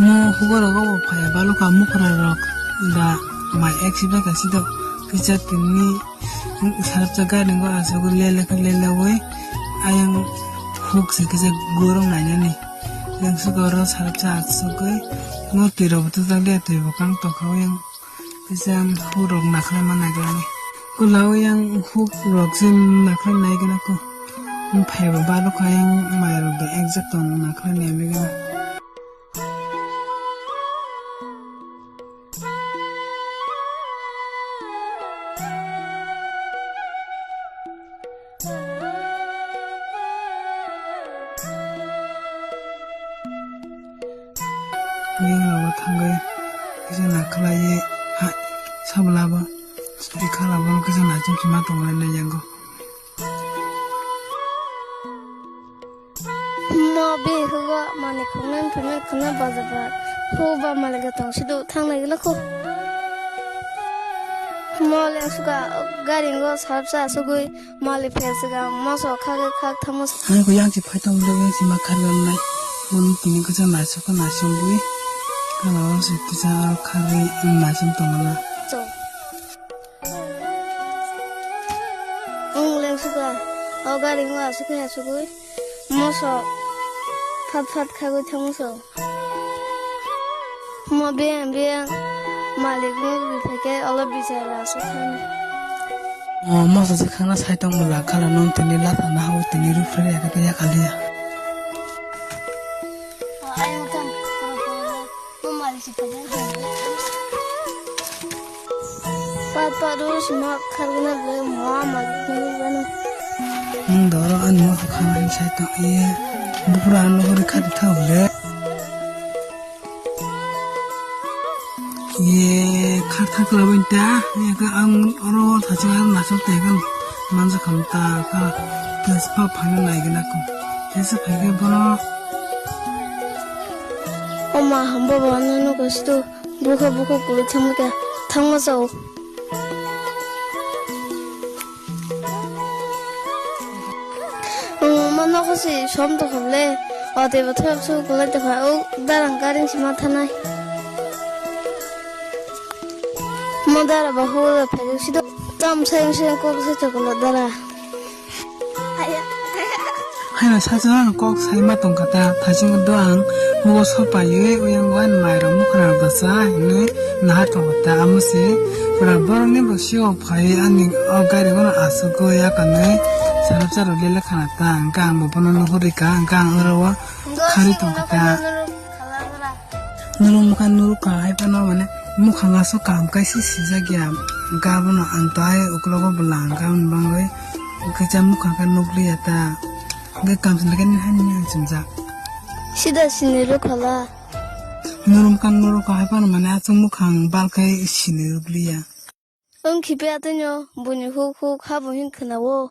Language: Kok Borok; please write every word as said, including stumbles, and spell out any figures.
Mo hugorok bo phaiya balokha mukhra rok da mai ek sibra ka sidok kisa tini sarapsa gari go asugwi lele khe lele wi ayang huk se kisa gorong nainani. Yang sugoro sarapsa asugwi mo twi rok bo tujak le twi bo kang tokha yang kisa huk rok nakhla ma naiglani. Kula o yang huk rok se nakhla nai gana ko. Phaiba balokha yang mai rok da ek jak tong nakhla nai gana. Yang rogo thangwi kisa nakhwlaiwi ha sabla bo suri khala bo kisa nachum chuma tonglainai yango. Mo bihugo mani khwnwi phwnwi khwnwi bajabak. Hu ba malik tong sidu thangnai gila khu. Mo leng suka garingo sarsa sugui malik phesiga moso khagwi khak thamo. Ani ko yang si phai tong do yang si ma khar gam nai. Mon tini ko sa na so ko na so bui. Kala o si kisa aro khagwi na so tong na. Wng leng suka, o gari wng asuk khe asugwi moso phat phat khagwi thangma so. Mo biyang biyang malik no biphaikhe olo bichar asuk thangma. O moso se khana sai tong mala khala non tini lata na hau tini rufre ya kata ya kaliya. Ayang tang. Pat pat ro sima khargna le mo ma gni gano. Ang doro ani mo khana sai ta ye. Bukra ano hori khadi tha le. Ye khar thak la bin ta. Ye ka ang oro tha cha na so te kan. Manja kham ta ka. Tes pa phana nai gna ko. Tes pa ge bono. Oma hambo bo nunu ko stu. Bukha bukha kulu thangma khe thangma chao. Mano khasi som to khole. Ate bo thok su kulai to kha. O darang karing sima thanai. Mo dara ba hu da phai si do. Tam sayang sayang kok se chokolo dara. Haino sajakno kok saima tongkha ta, thaichung do ang hugo sopaiwi, uyango ani mairok mukhra rok da cha hinwi naha tongkha ta, amo se pura borokni bo sio phaiwi ani o gari bono asugwi yakarnwi sarapsa rok lele khana ta, hwnkhe ang bo bono nuhurwi kha, hwnkhe ang oro o kharwi tongkha ta. Nurung mokha nurung ka hai phano mane mukhang aswk kaham kaisa sijak ya. Gabono ang to hai uklogo bwla ang gaboni bagwi kaisa mukhang khe nukliya ta. Hwnkhe kamchwlwi khe nini hai nini ang chumjak. Sida sini rwkhala. Nurung mokha nurung ka hai phano mane aswk mukhang bal khe sini rwkliya. Wng khipe atwino buini huk huk habo hin khwnao.